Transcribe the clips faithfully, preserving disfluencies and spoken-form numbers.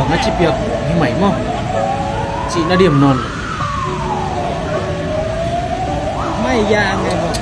Nga ci piak hi mai maw? Cih na diam nawn lo. Mai ya ngai maw?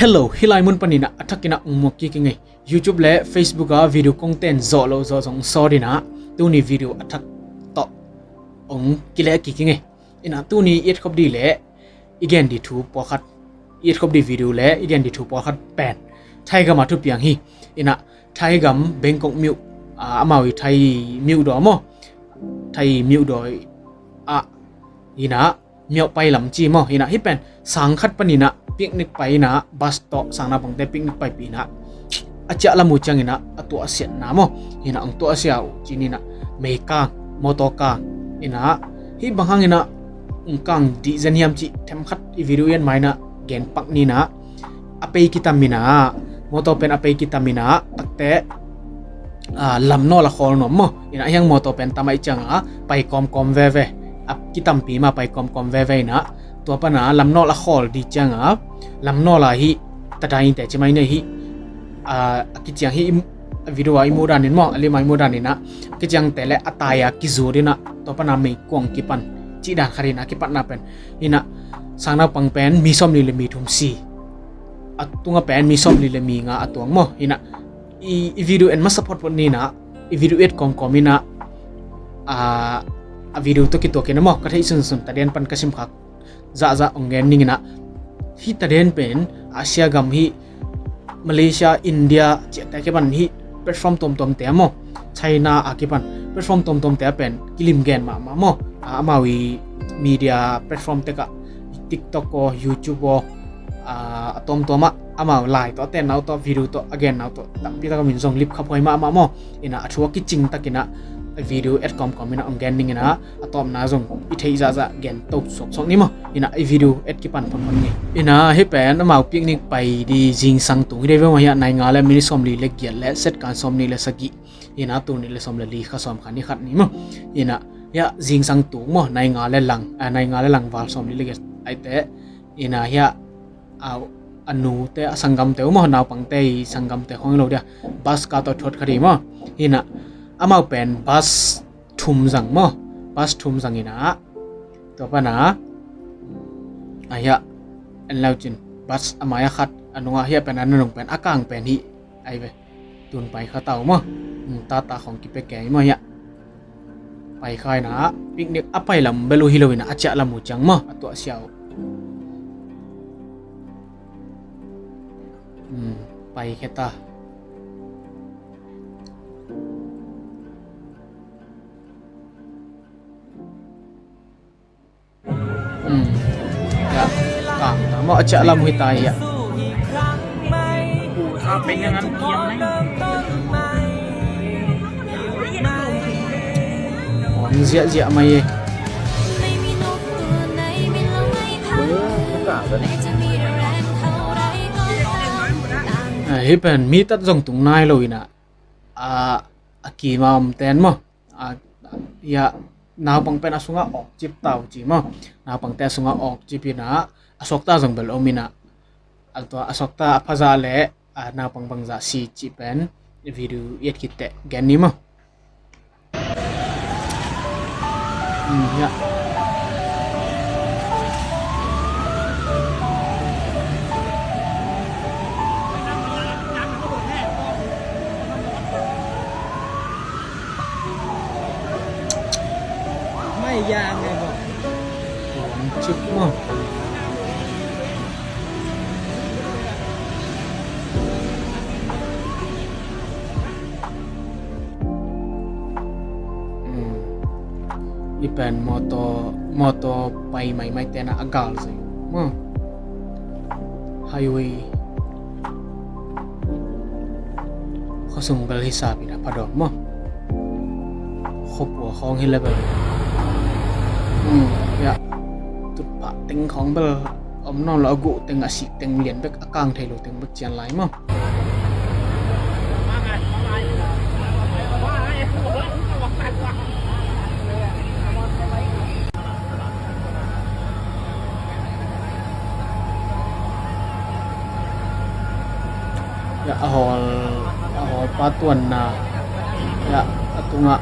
Hello, hih lai mun panin ah a thakin ah ong muak kik ing ei. YouTube le Facebook ah video content zawh loh zawh zong sawt in ah tuni video a thak tawh ong kileh kik ing ei. In ah tuni i etkhop ding le i gen ding thu pawlkhat, i etkhop ding video le i gen ding thu pawlkhat pen Thai gam ah thupiang hi. In ah Thai gam Bangkok myuh, ah, amau i Thai myuh daw maw? Thai myuh daw ah, in ah Myauk Pai lam ci maw? In ah hih pen sang khat panin ah picnic pai in ah bus tawh sang naupangte picnic paipih in ah a ciah lam uh ciangin ah a tuahsiatna maw? In ah ong tuahsia uh ci-in ah mei kang, motor kang in ah hih bang hangin ah ong kang dih zen hiam cih themkhat i video i et ma in ah gen pak ni in ah a pei kitam in ah, motor pen a pei kitam in ah takte, ah, lamnawl a khawl nuam maw? In ah hiang motor pen tam ahih ciangin ah pai kawmkawm veve, a kitampi mah pai kawmkawm veve in ah tua pan ah lamnawl a khawl ding ciangin ah lamnawl ah hih tadain te ci mai ni hih, ah, a kiciang hih i, a video ah i muh dan in maw, a lim ah i muh dan in ah a kiciangte le a tai ah kizut in ah tua pan ah meikuang kipan cih dan khat in ah kipatna pen in ah sang naupang pen mi sawmli le mi thum si, a tung ah pen mi sawmli le mi nga a tuang maw? In ah i, i video en masa photphot ni in ah i video et kawmkawm in ah, ah, a video tawh kituak in ah maw, ka theih sunsun tadin pan ka simkhak zahzah ong gen ning in ah hih tadin pen Asia gam hih Malaysia, India ciahte kipan hih platform tuamtuamte ah maw, China a kipan platform tuamtuamte ah pen kilim gen mahmah maw? Ah, amau i media platform tek ah TikTok aw, YouTube aw, ah, a tuamtuam ah amau lai tawh a tenna uh tawh video tawh a genna uh tawh tampi tak a min zong lipkhaphuai mahmah maw? In ah a thu a kicing tak in ah video et kawmkawm in ah ong gen ning in ah a tawpna zong i theih zahzah gen to suaksuak ni maw? In ah i video et kipan photphot ni. In ah hih pen amau picnic pai ding zingsang tung hi dei ve maw? Hiah nai nga le minit sawmli le giat le second sawmnih le sagih. In ah tul nih le sawm le li, kha sawm kha ni khat ni maw? In ah hiah zingsang tung maw, nai nga le lang, ah, nai nga le lang val sawmli le giat ahih teh. In ah hiah a, a nute, a sanggamte uh maw, naupangte i sanggamte khong hi lo dia, bus kah tawh thuat kha ding maw? In ah amau pen bus thum zang maw? Bus thum zang in ah tua pan ah, a hiah en lau cin, bus a mai ah khat, a nung ah hiah pen a nanung pen a kang pen hih ai ve. Tun pai kha ta uh maw? Tata khong kipia kei maw hiah. Pai kha in ah picnic a pai lam bel uh hi lo in ah a ciah lam uh ciang maw, a tuahsia uh. Pai khe ta. Hiah kang ta maw, a ciah lam uh hi ta hiah. Hong ziahziah mai e. Ah, hih pen mi tat zong tung nai lo in ah, ah, a kim a om ten maw? Ah, hiah naupang pen a sungah awkcip ta uh ci maw? Naupangte a sungah awkcip in ah a suakta zong bel om in ah, a tua a suakta a phazah le, ah, naupang bangzah si cih pen video i et khit teh gen ni maw? Hmm, hiah. Mai ya ngai maw? Kuang cip maw? Hmm. I pen motor, motor pai maimai tena a gal zai maw? Highway. Khuasung bel hi sap in a pha dawk maw? Khuapua khawng hi le bel. Hmm, ya. Tutphah teng khawng bel om nawn lo, a guh teng, a sik teng lian bek, a kang thei lo teng bek cian lai maw? Pa tuanna, ya, a tungah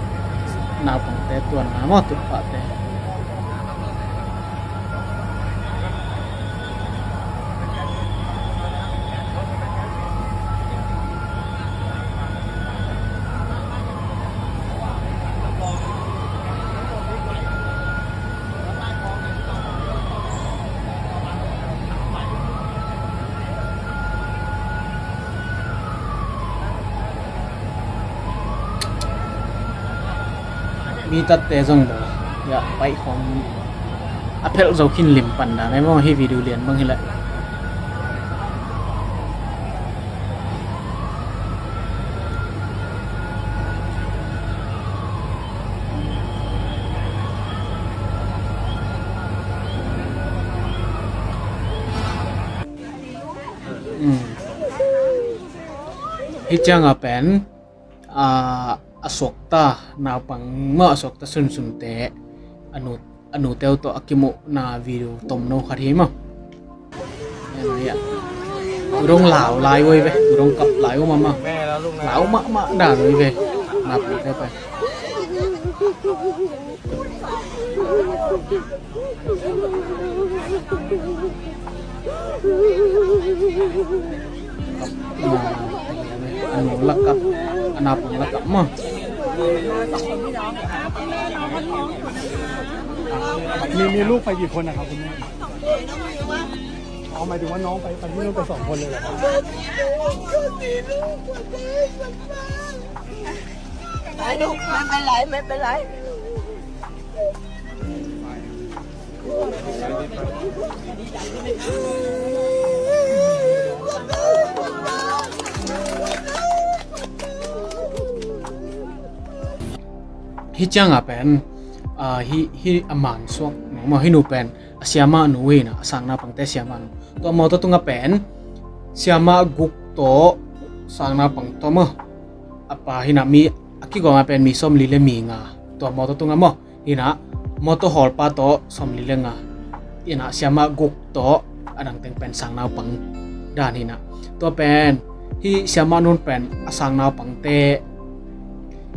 naupangte tuanna maw, tutphahte. Mi tatte zong bel, ya, paih khawng a phelh zo khin lim pan dan ei maw, hih video lian bang hi leh. Hih ciangah pen a suakta naupang maw, a suakta sunsunte a nu, a nute uh tawh a kimuhna video tomno khat hi maw. Tu dong lau lai uh ei ve, tu dong kap lai uh mahmah. Lau mahmah dan uh ei ve. Naupangte pen a nu lakah, a naupang lakah maw. มีมีลูกไปกี่คนนะครับคุณแม่ อ๋อ หมายถึงว่าน้องไปไปที่นู่นไปสองคนเลยเหรอครับ ไม่เป็นไร ไม่เป็นไร Hih ciangah pen, ah, hih, hih a mansuak nu maw, hih nu pen a siamah nu hi na, a sang naupangte siamah nu. Tua mawtaw tungah pen siamah guk tawh sang naupang tawh maw, a pa hi na, mi a kigawmah pen mi sawmli le mi nga. Tua mawtaw tungah maw, hi na, mawtaw hawlpa tawh sawmli le nga. Hi na, siamah guk tawh a dangteng pen sang naupang dan hi na. Tua pen hih siamah nun pen a sang naupangte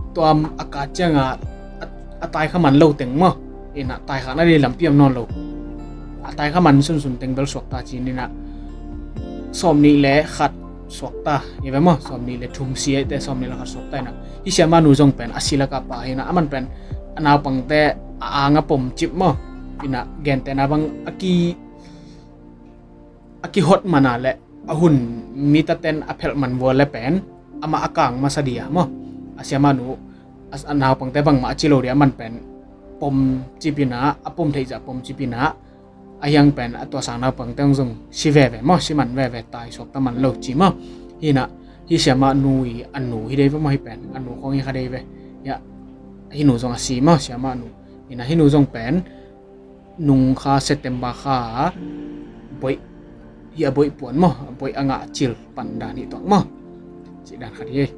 tua a kat ciangah a, a taikha man lo teng maw, hi na, taikha na ding lampi om nawn lo. A taikha man sunsun teng bel suakta ci ni na, sawmnih le khat suakta hi ve maw, sawmnih le thum si ei teh, sawmnih le khat suakta hi na. Hih siamah nu zong pen a si lakah pa hi na, aman pen a naupangte a ang a pom cip maw, hi na, gentehna bang a ki, a kihot man a le a hun mi taten a phelh man vua le pen amah a kang masa dia maw. A siamah nu a, a naupangte bangmah a ci lo dia, aman pen pom cip hi na, a pom theih zah pom cip hi na, a hiang pen a tua sang naupangte zong si veve maw, si man veve, tai suakta man lo ci maw. Hi na, hih siamah nu i a nu hi dei ve maw, hih pen a nu khawng hi kha dei ve. Ya, hih nu zong a si maw, siamah nu. Hi na, hih nu zong pen nung kha, September kha boih, hi a boih puan maw, a boih a ngah cil pan dan hi tuak maw. Cih dan khat hi.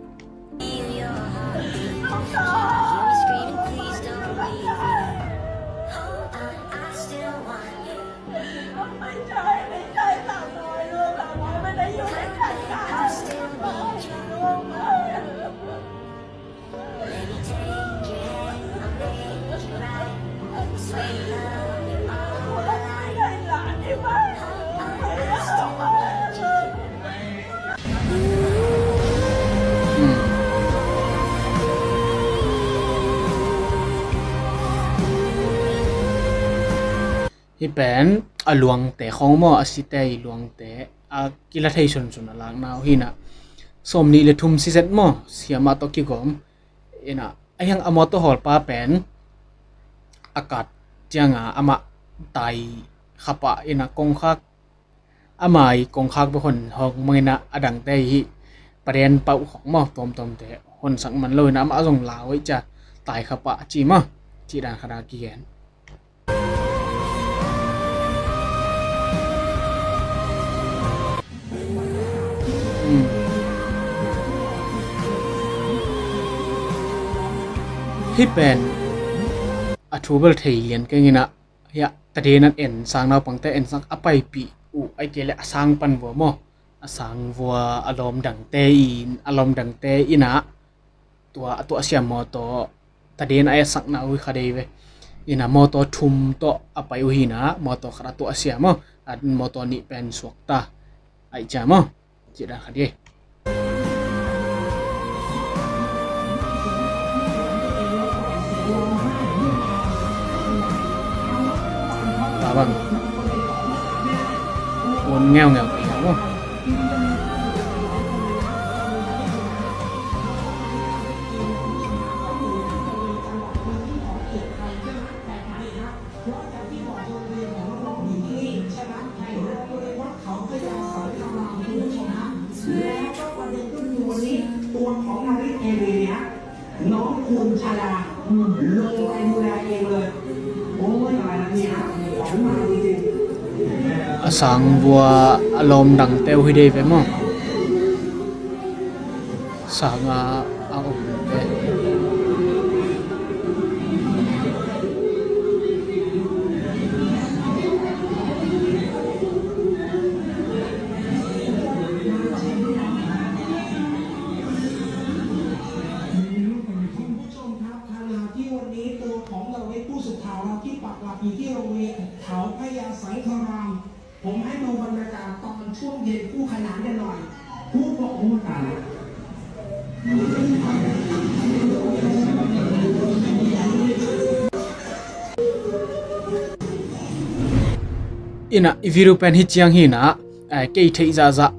Hih pen a luangte khawng maw, a site i luangte a kila thei sunsun a lakna uh hi na. Sawmnih le thum si zet maw, siamah tawh kigawm. Hi na, a hiang a mawtaw hawlpa pen a kat cianga amah tai khapah hi na, kongkhak, amah i kongkhak bek hon hong mang hi na, a dangte hi paden pauh khawng maw, tuamtuamte honsak man lo hi na, amah zong lau hi cia, tai khapah a ci maw. Cih dan khat a kigen. Hih pen a thu bel thei lian keng hi na, hiah taden an en, sang naupangte ensak a paipih uh, ahih kei leh a sang pan vua maw. a sangvua a lawm dangte in, a lawm dangte in ah tua a tuahsia mawtaw taden a etsakna uh hi kha dei ve. In ah mawtaw thum tawh a pai uh hi in ah mawtaw khat a tuahsia maw, a mawtaw nih pen suakta ahih ciang maw, cih dan khat hi. Tua bang un ngeungeu pi maw. A sangvua a lawm dangte uh hi dei ve maw. Sanga a omte. Khana ที่วันนี้ตัวของเราได้ผู้สื่อข่าวเราที่ปักหลักอยู่ที่โรงเรียนแถวพญาสังคราม ผมให้ดูบรรยากาศตอนช่วงเย็นคู่ขนานกันหน่อย คู่ปกคู่ขนาน Ina, i video pen hi ciang hi ina, eh, kei theih zahzah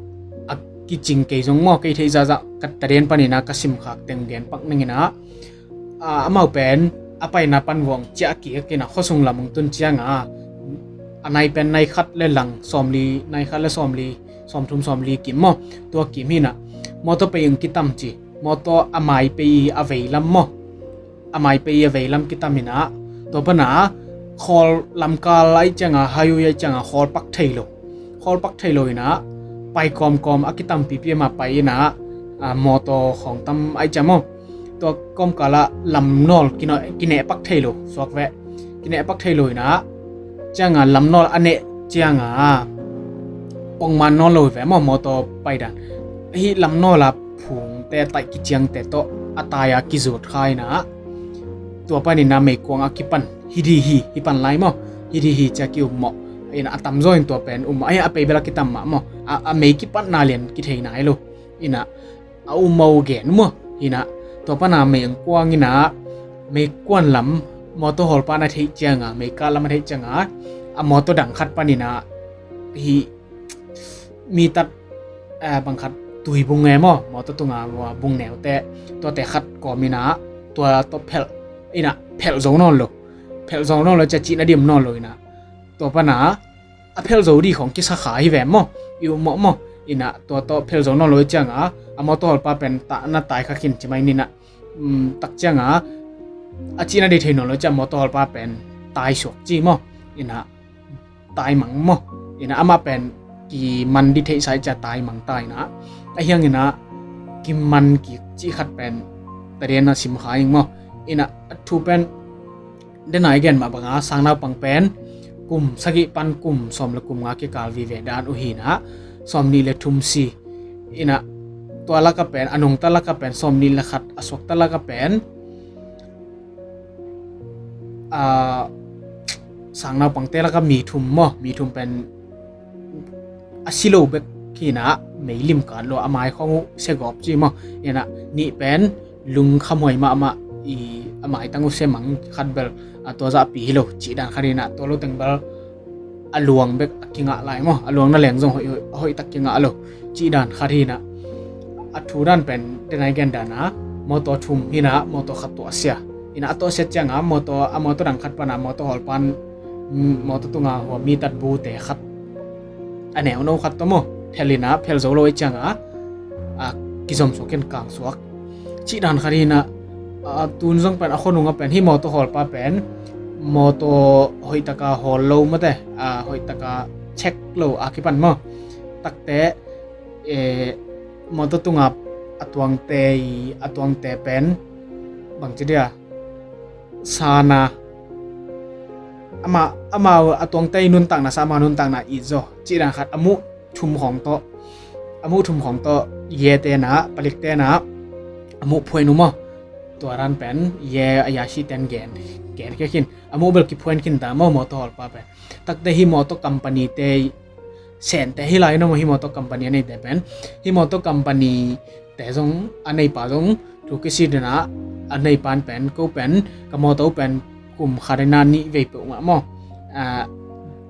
a kicing kei zong maw, kei theih zahzah ka taden pan ina ka simkhak teng gen pak ning ina, a, amau pen a paina pan vuang ciah kik ina khuasung lam ong tun cianga, a nai pen nai khat le lang sawmli, nai khat le sawmli, sawmthum sawmli kim maw, tua kim hi ina, mawtaw pei ong kitam ci, mawtaw a mai pei a vei lam maw, a mai pei a vei lam kitam ina, tua pana khawl lamkal ahih cianga, highway ahih cianga khawl pak thei lo, khawl pak thei lo ina, pai kawmkawm a kitampipi ama pai ina, a, mawtaw khawng tam ahih ciang maw, tua kawmkala lam nawl kino-, kineh pak thei lo, suak ve, kineh pak thei lo ina, cianga lam nawl a neh cianga pongman nawn lo hi ve maw, mawtaw paidan. Hih lam nawla phungte taih kiciangte tawh a tai-a kizut kha ina, tua pan ina meikuang a kipan hi di hi, hi pan lai maw, hi di hi cia ki-ummawh ina, a tamzaw in tua pen ummawh, a, a pei bel a kitam mah maw, a, a mei kipatna lian kithei nai lo ina, a ummawh gen maw ina, tua pana mei ong kuang ina, meikuan lam mawtaw hawlpa na theih cianga, meikal lam a theih cianga, a mawtaw dang khat pan ina, hih mi tat, eh, bang khat tui bung nge maw, mawtaw tunga bung neute, tuate khat kawm ina, tua tawh phelh ina, phelh zo nawn lo, phelh zo nawn lo cia, cihna dim nawn lo ina, tua pana a phelh zo di khawng kisa kha hi ve maw, i ummawh maw ina, tua tawh phelh zo nawn lo cianga, a mawtaw hawlpa pen ta, na tai kha khin ci mai ni ina, um, tak cianga a cihna di thei nawn lo cia mawtaw hawlpa pen tai suak ci maw ina, tai mang maw ina, amah pen kiman di theihsa ahih cia tai mang ta ina, a hiang ina kiman kik cih khat pen taden a sim kha ing maw ina, a thu pen dena i gen mah banga sangnaupang pen kum sagih pan kum sawm le kum nga kikal vive dan uh hi ina, sawmnih le thum si ina, tua laka pen, a nungta laka pen sawmnih le khat, a suakta laka pen, a, sangnaupangte laka mi thum maw, mi thum pen a si lo bek hi ina, mei lim kat lo, a mai khawng uh sia gawp ci maw ina, nih pen lungkhamhuai mahmah i, a maitang uh sia mang khat bel, a, tua zahpi hi lo cih dan khat hi ina, tua lo teng bel a luang bek a kingah lai maw, a luang na leng zong hoih, hoih, a hoih tak kingah lo cih dan khat hi ina, a thu dan pen dena i gen dana mawtaw thum hi ina, mawtaw khat tuahsia ina, a tuahsia cianga mawtaw, a mawtaw dang khat pana mawtaw hawlpan, mm, mawtaw tunga hua mi tat bute khat, a neu no khat tawh maw, phel ina, phel zo lo ahih cianga, a, kizom suak in kang suak cih dan khat hi ina, a, tun zong pen a khonunga pen hih mawtaw hawlpa pen mawtaw hoih taka hawl lo mawte, a, hoih taka check lo a kipan maw, takte, e, mawtaw tunga a tuangte i, a tuangte pen bangci dia, sana, ama, ama a tuangte i nuntakna sa, ama nuntakna i zaw cih dan khat, a muh thum khawng tawh a muh thum khawng tawh, ye tenah, palik tenah a muh phuan uh maw. Tua dan pen ye a yasi ten gen, gen khe khin. A muh bel kiphuan khin ta maw, mawtaw hawlpa pen. Takte hih mawtaw company te, Sente hi lai na maw, hih mawtaw company a neite pen. Hih mawtaw company te zong a neipa zong thu kisi dinah, a neipan pen, ko pen, ka mawtaw pen kum khat inah nih vei peuhmah maw,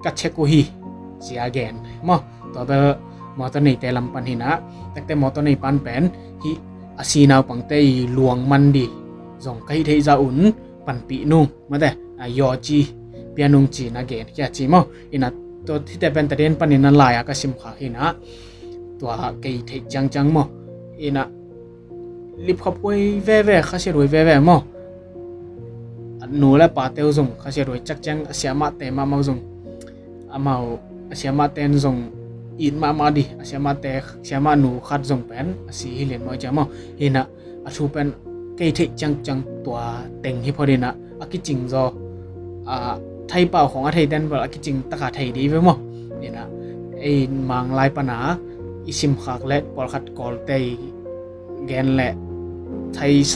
ka check uh hi, ci a gen maw. Tua bel mawtaw neite lam pan hinah, takte mawtaw neipan pen hih a si naupangte i luang man dih zong ka hih theih zah un panpih nung, mate, a yawci pia nung ci na gen khia ci maw. Inah tua hihte pen tadin panin a lai-a ka simkhak hinah, tua kei theih ciangciang maw. Inah lipkhap huai veve, khasiat huai veve maw. A nu le pate uh zong khasiat huai ciakciang, a siamahte mahmah uh zong, amau a siamahte in zong it mahmah dih, a siamahte, siamah nu khat zong pen a si hi lian maw, i cia maw. Hinah a thu pen kei theih ciangciang tua teng hi phot inah, a kicing zaw, a thaipau khawng a theite in bel a kicing taka thei dih ve maw. Inah ei Mang lai pana i simkhak le pawlkhat Kawlte i gen le Thai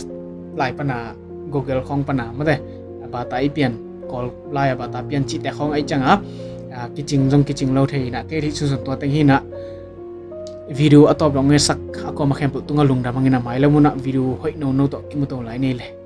lai pana, Google khawng pana, mate, a bata i pian, Kawl lai a bata pian cihte khawng ei cianga, a kicing zong kicing lo thei inah, kei theih sunsun tua teng hinah. Video a tawp dong ngetsak a kawm a khempeuh tungah lungdam hangin a mai le munah video hoih nono tawh kimu to lai nei le.